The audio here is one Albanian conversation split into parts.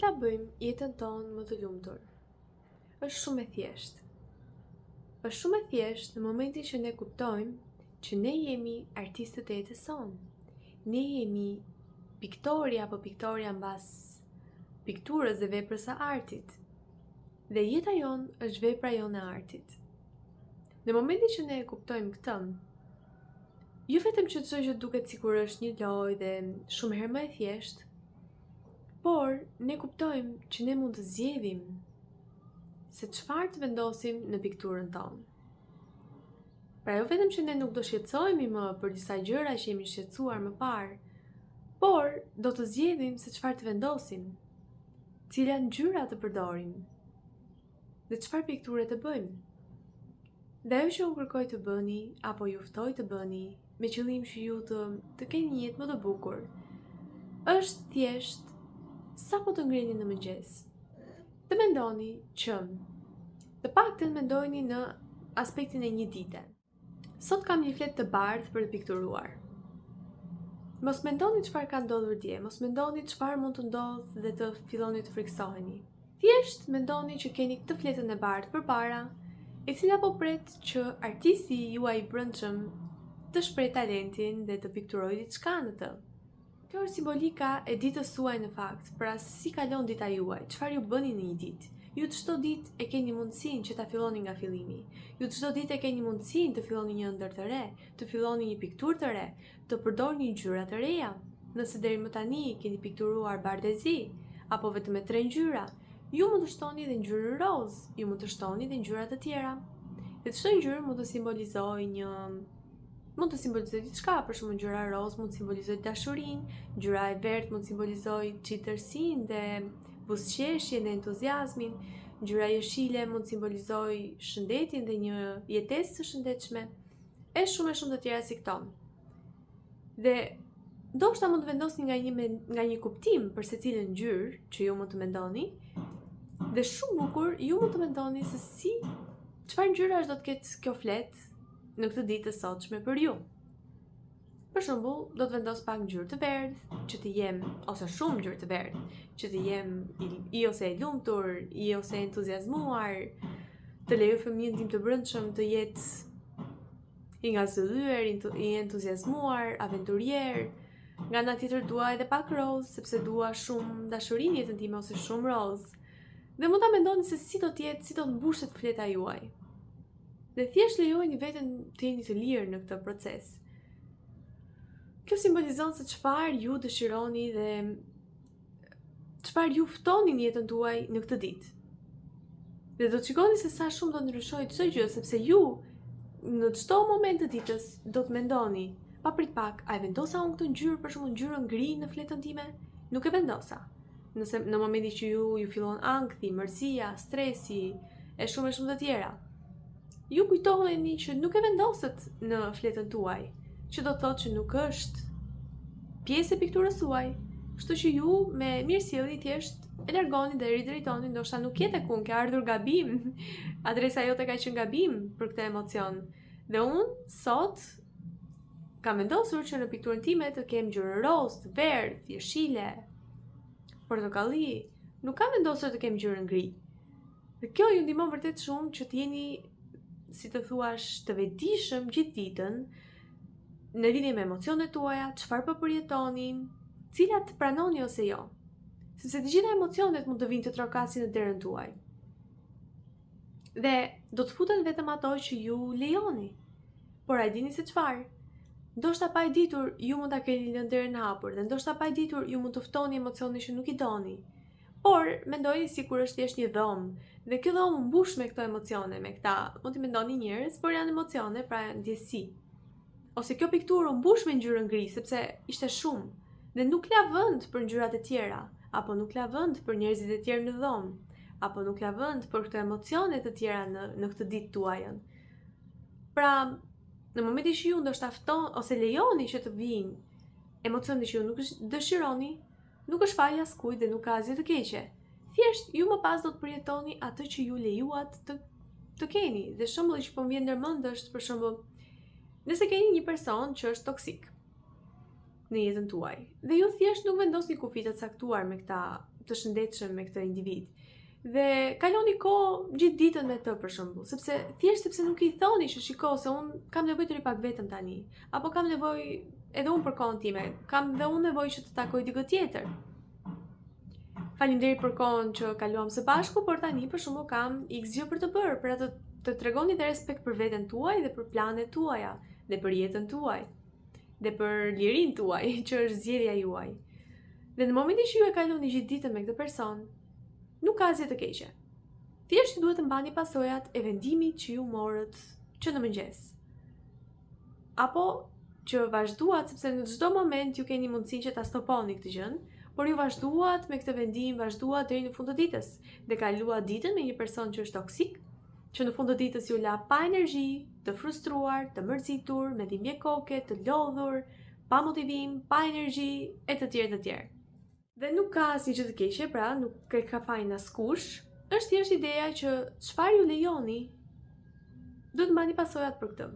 Si ta bëjmë jetën tonë më të lumtur? Është shumë e thjeshtë. Është shumë e thjeshtë në momentin që ne kuptojmë që ne jemi artistët e jetës sonë. Ne jemi piktori apo piktorja mbas pikturës dhe veprës së artit. Dhe jeta jonë është vepra jonë e artit. Në momentin që ne e kuptojmë këtë, jo vetëm që çdo gjë duket sikur është një lojë dhe shumë herë më e thjeshtë, por ne kuptojmë që ne mund të zgjedhim se çfarë të vendosim në pikturën tonë. Pra jo vetëm që ne nuk do shqetësohemi më për disa gjëra që jemi shqetësuar më parë, por do të zgjedhim se çfarë të vendosim, cilat ngjyra të përdorim dhe çfarë pikture të bëjmë. Dhe ajo që unë kërkoj të bëni apo ju ftoj të bëni me qëllim që ju të të keni një jetë më të bukur, është thjesht sapo të ngriheni në mëngjes. Të mendoni që të paktën mendojeni në aspektin e një dite. Sot kam një fletë të bardhë për të pikturuar. Mos mendoni çfarë ka ndodhur dje, mos mendoni çfarë mund të ndodhë dhe të filloni të frikësoheni. Thjesht mendoni që keni këtë fletën e bardhë përpara, e cila po pret që artisti juaj i brendshëm të shprehë talentin dhe të pikturojë diçka në të. Kjo është simbolika e ditës suaj në fakt, pra si kalon dita juaj, çfarë ju bëni në një ditë. Ju çdo ditë e keni mundësinë që ta filloni nga fillimi. Ju çdo ditë e keni mundësinë të filloni një ëndërr të re, të filloni një pikturë të re, të përdorni ngjyra të reja. Nëse deri më tani keni pikturuar bardhë e zi, apo vetëm me tre ngjyra, ju mund të shtoni edhe ngjyrën rozë, ju mund të shtoni edhe ngjyra të tjera. Dhe çdo ngjyrë mund të simbolizojë një mund të simbolizojë diçka, për shembull ngjyra rozë mund të simbolizojë dashurinë, ngjyra e verdhë mund të simbolizojë çiltërsinë dhe buzëqeshjen dhe entuziazmin, ngjyra jeshile mund të simbolizojë shëndetin dhe një jetesë të shëndetshme, e shumë e shumë të tjera si këto. Dhe ndoshta mund të vendosni nga një nga një kuptim për secilën ngjyrë që ju mund të mendoni. Dhe shumë bukur ju mund të mendoni se si çfarë ngjyrash do të ketë kjo fletë në këtë ditë të sotshme për ju. Për shembull, do të vendos pak ngjyrë të verdhë, që të jem ose shumë ngjyrë të verdhë, që të jem i, i ose e lumtur, i ose e entuziazmuar, të lejoj fëmijën tim të brendshëm të jetë i ngazëllyer, i entuziazmuar, aventurier. Nga ana tjetër dua edhe pak rozë, sepse dua shumë dashuri në jetën time ose shumë rozë. Dhe mund ta mendoni se si do të jetë, si do të mbushet fleta juaj. Dhe thjesht lejojeni veten të jeni të lirë në këtë proces. Kjo simbolizon se çfarë ju dëshironi dhe çfarë ju ftoni në jetën tuaj në këtë ditë. Dhe do të shikoni se sa shumë do të ndryshojë çdo gjë, sepse ju në çdo moment të ditës do të mendoni, pa prit pak, a e vendosa unë këtë ngjyrë, për shembull ngjyrën gri në fletën time? Nuk e vendosa. Nëse në momentin që ju ju fillon ankthi, mërzia, stresi e shumë e shumë të tjera, ju kujtoheni që nuk e vendosët në fletën tuaj, që do të thotë që nuk është pjesë e pikturës suaj. Kështu që ju me mirësjellje thjesht e largoni dhe e ridrejtoni, ndoshta nuk je tek unë, ke ardhur gabim. Adresa jote ka qenë gabim për këtë emocion. Dhe unë sot kam vendosur që në pikturën time të kem ngjyrën rozë, të verdhë, jeshile, portokalli. Nuk kam vendosur të kem ngjyrën gri. Dhe kjo ju ndihmon vërtet shumë që të jeni, si të thuash, të vetëdijshëm gjithë ditën në lidhje me emocionet tuaja, çfarë po përjetoni, cilat pranoni ose jo. Sepse të gjitha emocionet mund të vijnë të trokasin në derën tuaj. Dhe do të futen vetëm ato që ju lejoni. Por a e dini se çfarë? Ndoshta pa e ditur, ju mund ta keni lënë derën hapur dhe ndoshta pa e ditur, ju mund të ftoni emocione që nuk i doni. Por, mendojeni sikur është thjesht një dhomë dhe kjo dhomë u mbush me këto emocione, me këta, mund t'i mendoni njerëz, por janë emocione, pra janë ndjesi. Ose kjo pikturë u mbush me ngjyrën gri, sepse ishte shumë dhe nuk la vend për ngjyrat e tjera, apo nuk la vend për njerëzit e tjerë në dhomë, apo nuk la vend për këto emocione të tjera në në këtë ditë tuajën. Pra, në momentin që ju ndoshta ftoni ose lejoni që të vijnë emocione që ju nuk dëshironi, nuk është faji i askujt dhe nuk ka asgjë të keqe. Thjesht ju më pas do të përjetoni atë që ju lejuat të të keni. Dhe shembulli që po më vjen ndërmend është për shembull, nëse keni një person që është toksik në jetën tuaj dhe ju thjesht nuk vendosni kufi të caktuar me këta të shëndetshëm me këtë individ. Dhe kaloni kohë gjithë ditën me të për shembull, sepse thjesht sepse nuk i thoni që shiko se unë kam nevojë të rri pak vetëm tani, apo kam nevojë edhe unë për kohën time, kam dhe unë nevojë që të takoj dikë tjetër. Faleminderit për kohën që kaluam së bashku, por tani për shembull kam x gjë për të bërë, për atë të tregoni dhe respekt për veten tuaj dhe për planet tuaja dhe për jetën tuaj dhe për lirinë tuaj, që është zgjedhja juaj. Dhe në momentin që ju e kaloni gjithë ditën me këtë person, nuk ka asgjë të keqe. Thjesht duhet të mbani pasojat e vendimit që ju morët që në mëngjes. Apo që vazhduat sepse në çdo moment ju keni mundësinë që ta stoponi këtë gjën, por ju vazhduat me këtë vendim, vazhduat deri në fund të ditës dhe kaluat ditën me një person që është toksik, që në fund të ditës ju la pa energji, të frustruar, të mërzitur, me dhimbje koke, të lodhur, pa motivim, pa energji e të tjerë të tjerë. Dhe nuk ka asnjë gjë të keqe, pra nuk e ka fajin askush, është thjesht ideja që çfarë ju lejoni, duhet të mbani pasojat për këtë.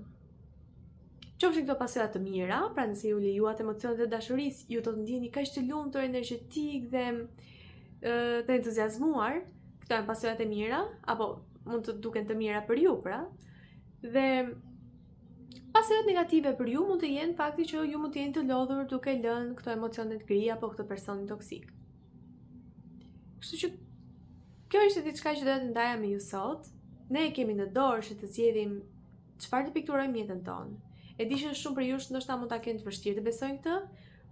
Qofshin këto pasoja të mira, pra nëse ju lejuat emocionet e dashurisë, ju do të ndiheni kaq të lumtur, energjetik dhe të entuziazmuar, këto janë pasojat e mira, apo mund të duken të mira për ju, pra. Dhe pasojat negative për ju mund të jenë fakti që ju mund të jeni të lodhur duke lënë këto emocionet gri apo këtë personin toksik. Kështu që kjo ishte diçka që doja të ndaja me ju sot. Ne e kemi në dorë që të zgjedhim çfarë të pikturojmë në jetën tonë. E di që shumë prej jush ndoshta mund ta kenë të vështirë të besojnë këtë,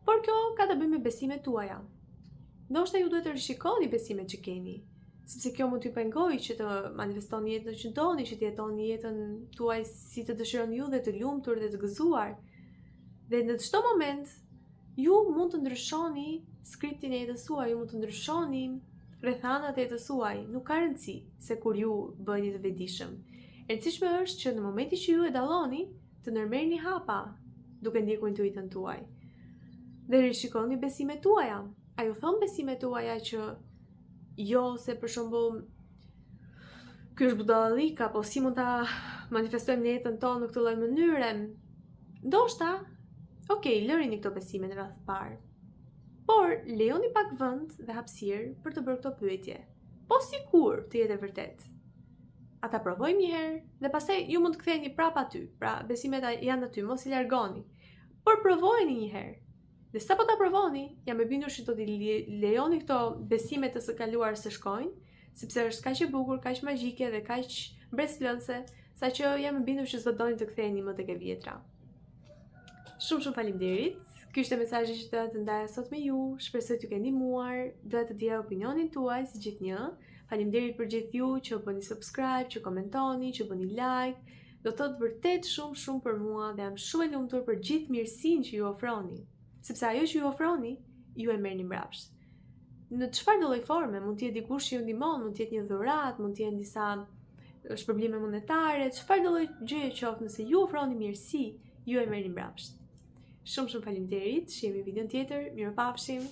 por kjo ka të bëjë me besimet tuaja. Ndoshta ju duhet të rishikoni besimet që keni, sepse kjo mund t'ju pengojë që të manifestoni jetën që doni, që të jetoni jetën tuaj si të dëshironi ju dhe të lumtur dhe të gëzuar. Dhe në çdo moment ju mund të ndryshoni skriptin e jetës suaj, ju mund të ndryshoni rrethanat e jetës suaj. Nuk ka rëndësi se kur ju bëheni të vetëdijshëm. E rëndësishme është që në momentin që ju e dalloni, të ndërmerrni hapa duke ndjekur intuitën tuaj. Dhe rishikoni besimet tuaja. A ju thonë besimet tuaja që jo se për shembull ky është budallik apo si mund ta manifestojmë në jetën tonë në këtë lloj mënyre? Ndoshta, ok, lërini këto besime në radhë të parë. Por lejoni pak vend dhe hapësirë për të bërë këto pyetje. Po sikur të jetë e vërtetë? A ta provojmë një herë dhe pastaj ju mund të ktheheni prapë aty. Pra, besimet janë aty, mos i largoni. Por provojeni një herë. Dhe sapo ta provoni, jam e bindur që do t'i lejoni këto besime të së kaluarës të shkojnë, sepse është kaq e bukur, kaq magjike dhe kaq mbresëlënëse, saqë jam e bindur që s'do doni të ktheheni më tek e vjetra. Shumë shumë faleminderit. Ky ishte mesazhi që doja të ndaja sot me ju. Shpresoj t'ju ketë ndihmuar. Doja të dija opinionin tuaj si gjithnjë. Faleminderit për gjithë ju që bëni subscribe, që komentoni, që bëni like. Do të thotë vërtet shumë shumë për mua dhe jam shumë e lumtur për gjithë mirësinë që ju ofroni. Sepse ajo që ju ofroni, ju e merrni mbrapsht. Në çfarëdo lloj forme, mund të jetë dikush që ju ndihmon, mund të jetë një dhuratë, mund të jenë disa shpërblime monetare, çfarëdo lloj gjëje qoftë, nëse ju ofroni mirësi, ju e merrni mbrapsht. Shumë shumë faleminderit, shihemi në videon tjetër, mirupafshim.